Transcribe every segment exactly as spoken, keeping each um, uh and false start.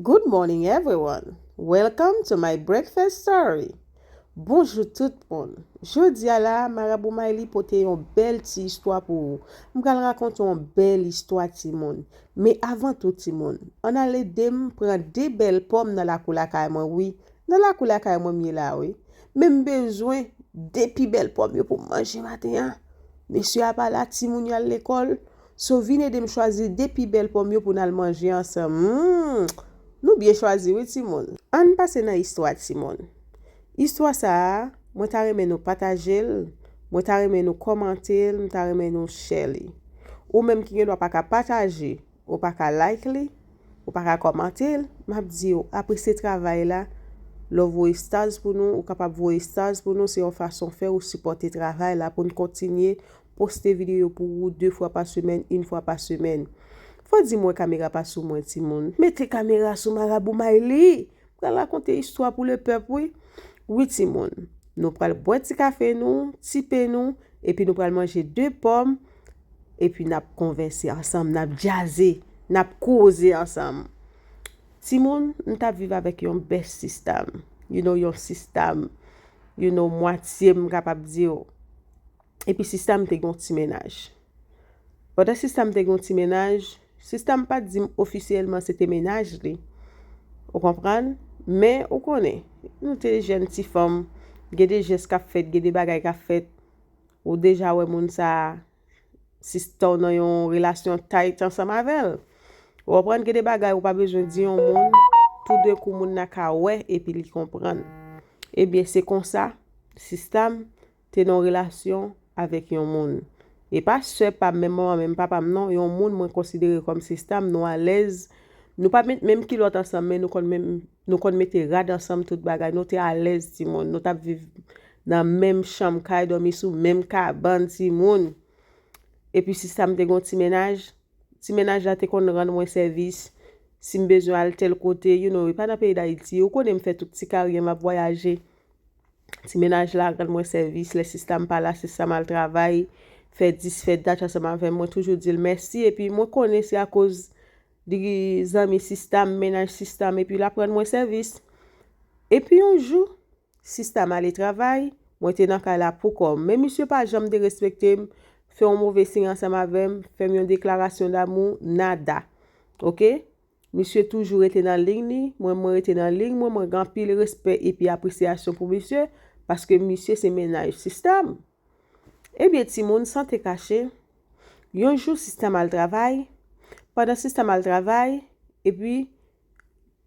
Good morning, everyone. Welcome to my breakfast story. Bonjou tout moun. Jodi a la, Marabou Mayli pote yon bèl ti istwa pou ou. M pral rakonte yon bèl istwa, timoun. Men avan tou, timoun, ann al ede m pran de bèl pòm nan lakou lakay mwen, wi. Nan lakou lakay mwen m ye la, wi. Men m bezwen de pi bèl pòm yo pou m manje maten an. Mesye a pa la, timoun yo al lekòl. So, vin ede m chwazi de pi bèl pòm yo pou n al manje ansanm. Hmm, nou byen chwazi, wi, timoun. Ann pase nan istwa, timoun. Istwa sa a, mwen ta renmen nou pataje l, mwen ta renmen nou kòmante l, m ta renmen nou share li. Ou menm ki gen dwa pa ka pataje, ou pa ka like li, ou pa ka kòmante l, m ap di w, apresye travay la, lè w voye stars pou nou, ou kapab voye stars pou nou, se yon fason fè ou sipòte travay la pou n kontinye poste videyo pou ou de fwa pa semèn, yon fwa pa semèn. Fò di m wè kamera pa sou mwen, timoun. Mete kamera sou Marabou Mayli. Pral rakonte istwa pou lepèp, wi. Wi, timoun. Nou pral bwè ti kafe nou, ti pe nou, epi nou pral manje de pòm, epi n ap konvèse ansanm, n ap djaze, n ap koze ansanm. Timoun, m t ap viv avèk yon bèst sistam. You know, yon sistam, you know, mwatye, m kapab di w. Epi sistam te gen yon ti mennaj. Pandan sistam te gen yon ti mennaj, sistam pa t di m ofisyèlman se te mennaj li. Ou konprann? Men, ou konnen, nou te jèn ti fanm, gen de jès k ap fèt, gen de bagay k ap fèt. Ou deja wè moun sa a, sista w nan yon relasyon tight ansanm avè l. Ou konprann, gen de bagay ou pa bezwen di yon moun, toudenkou moun nan ka wè epi li konprann. Ebyen, se konsa, sistam te nan yon relasyon avèk yon moun. E pa sè pa m, menm manman, menm papa m non, yon moun mwen konsidere kòm sistam, nou alèz. Nou pa met menm kilòt ansanm, men nou konn menm, nou konn mete rad ansanm, tout bagay. Nou te alèz, timoun. Nou t ap viv nan menm chanm kay, dòmi sou menm kabann, timoun. Epi sistam te gen yon ti mennaj. Ti mennaj la te konn rann mwen sèvis. Si m bezwen al tèl kote, you know, e pa nan peyi Dayiti. Ou konnen m fè tout ti karyè, m ap vwayaje. Ti mennaj la rann mwen sèvis, lè sistam pa la, sistam al travay, fè dis, fè dat ansanm avè m. Mwen toujou di l mèsi, epi mwen konnen se akoz li zanmi sistam, mennaj sistam, epi l ap rann mwen sèvis. Epi yon jou, sistam ale travay, mwen te nan kay la pou kò m. Men misye pa janm derespekte m, fè yon move siy ansanm avè m, fè m yon deklarasyon damou, nada. Oke? Misye toujou rete nan liy li, mwen, mwen rete nan liy mwen, mwen gen anpil respè epi apresyasyon pou misye, paske misye se mennaj sistam. Ebyen, timoun, san te kache, yon jou sistam al travay, pandan sistam al travay, epi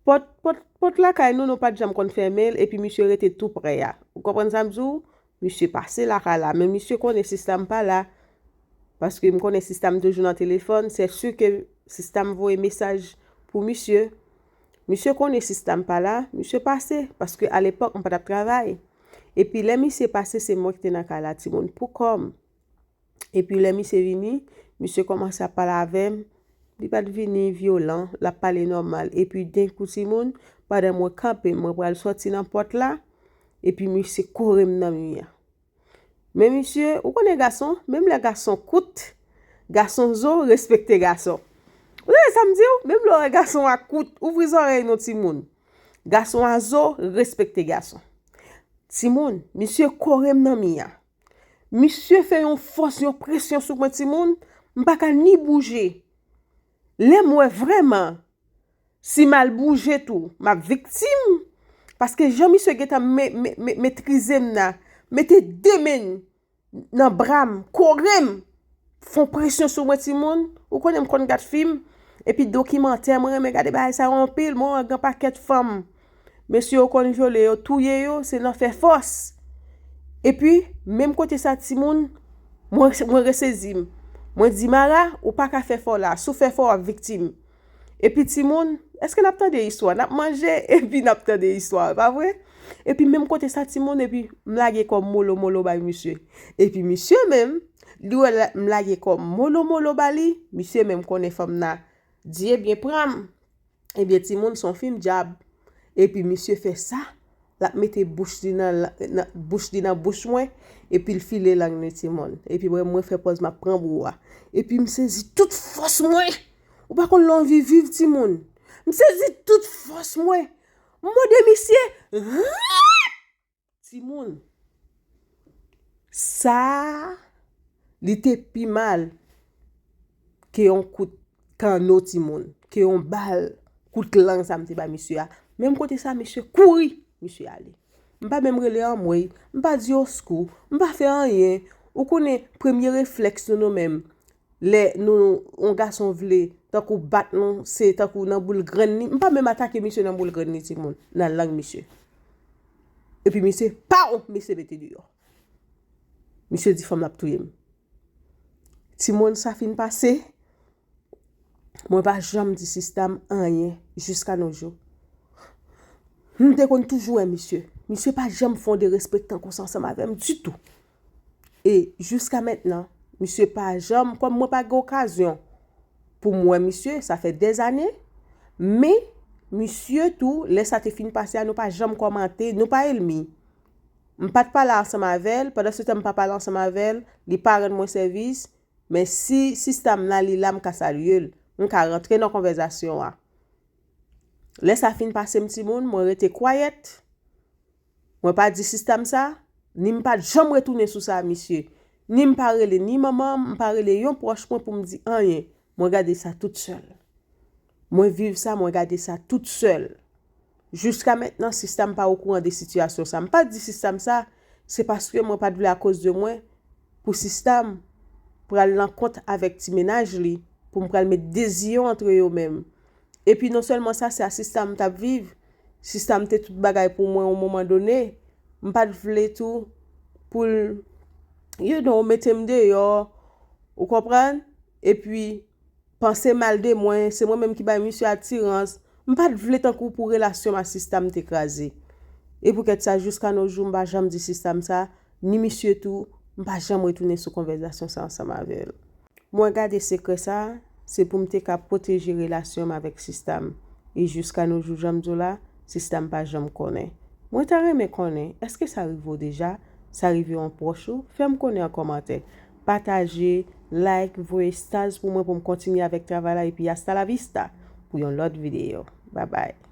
pòt, pòt, pòt lakay nou, nou pa t janm konn fèmen l, epi misye rete tou prè a. Ou konprann sa m di w? Misye pase lakay la, men misye konnen sistam pa la, paske m konnen sistam toujou nan telefòn, se si ke sistam voye mesaj pou misye. Misye konnen sistam pa la, misye pase, paske alepòk m pa t ap travay. Epi lè misye pase, se mwen ki te nan kay la, timoun, pou kò m. Epi lè misye vini, misye kòmanse ap pale avè m. Li pa t vini vyolan, l ap pale nòmal. Epi denkou, timoun, pandan mwen kanpe, mwen pral sòti nan pòt la, epi misye kore m nan mi a. Men misye, ou konnen gason, menm lè gason kout, gason zo respekte gason. Ou tande sa m di w? Menm lè w wè gason a kout, ouvri zòrèy nou, timoun. Gason a zo respekte gason. Timoun, misye kore m nan mi a. Misye fè yon fòs, yon presyon sou mwen, timoun, m pa ka ni bouje. Lè m wè vrèman, si m al bouje tou, m ap viktim, paske jan misye gentan me-, me-, me-, metrize m nan, mete de men nan bra m, kore m, fè yon presyon sou mwen, timoun, ou konnen m konn gad fim, epi dokimantè, mwen renmen gade bagay sa yo anpil, mwen wè gen pakèt fanm, mesye yo konn vyole yo, touye yo, se nan fè fòs. Epi, menm kote sa, timoun, mwen, mwen resezi m. Mwen di, Mara, ou pa ka fè fò la. Si w fè fò, w ap viktim. Epi, timoun, èske n ap tande istwa? N ap manje, epi n ap tande istwa, pa vre? Epi, menm kote sa, timoun, epi m lage kò m molo molo bay misye. Epi, misye menm, li wè la, m lage kò m molo molo ba li, misye menm konnen fanm nan di, ebyen, pran m. Ebyen, timoun, se yon fim dyab. Epi misye fè sa, l ap mete bouch li nan, nan, bouch li nan bouch mwen, epi l file lang li, timoun. Epi mwen, mwen fè pòz m ap pran bou a. Epi m sezi tout fòs mwen. Ou pa konn lè w anvi viv, timoun. M sezi tout fòs mwen. M mande misye, rap! Timoun, sa a, li te pi mal ke yon kout kanno, timoun, ke yon bal, kout lang sa m te bay misye a. Menm kote sa, misye kouri, misye ale. M pa menm rele anmwey, m pa di oskou, m pa fè anyen. Ou konnen, premye reflèks nou, nou menm, lè nou, yon gason vle, tankou bat nou, se tankou nan boul grenn li. M pa menm atake misye nan boul grenn li, timoun, nan lang misye. Epi misye, paw, misye mete deyò. Misye di fanm l ap touye m. Timoun, sa fin pase, mwen pa janm di sista m anyen jiska nos jours. M te konn toujou wè misye. Misye pa janm fè yon derespektan konsa ansanm avè m ditou. E jiska mentnan, misye pa janm, kòm mwen pa gen okazyon pou m wè misye, sa fè dèzane, men misye tou, lè sa te fin pase a, nou pa janm kòmante, nou pa ènmi. M pa t pale ansanm avè l, pandan se tan m pa pale ansanm avè l, li pa rann mwen sèvis, men si sista m la, li la, m ka salye l, m ka rantre nan konvèzasyon an. Lè sa fin pase m, timoun, mwen rete kwayèt. Mwen pa di sista m sa, ni m pa t janm retounen sou sa a misye. Ni m pa rele ni manman m, m pa rele yon pwòch mwen pou m di anyen. Mwen gade sa tout sèl. Mwen viv sa, mwen gade sa tout sèl. Jiska mentnan, sista m pa okouran de sitiyasyon sa. M pa t di sista m sa, se paske mwen pa t vle akoz de mwen pou sista m pral nan kont avèk ti mennaj li, pou m pral met de zye antre yo menm. Epi non sèlman sa, se a sista m t ap viv. Sista m te tout bagay pou mwen yon moman done. M pa t vle tou pou l, you know, mete m deyò. Ou konprann? Epi, panse mal de mwen, se mwen menm ki bay misye atirans. M pa t vle tankou pou relasyon m a sista m te kraze. E poukèt sa, jiska nos jours, m pa janm di sista m sa, ni misye tou, m pa janm retounen sou konvèzasyon sa ansanm avè l. Mwen gade sekrè sa, se pou m te ka pwoteje relasyon m avèk sista m. E jiska nos jours, jan m di w la, sista m pa janm konnen. Mwen ta renmen konnen, èske sa rive w deja? Sa rive yon pwòch ou? Fè m konnen an kòmantè. Pataje, like, voye staz pou mwen pou m kontinye avèk travay la epi hasta la vista pou yon lòt videyo. Babay.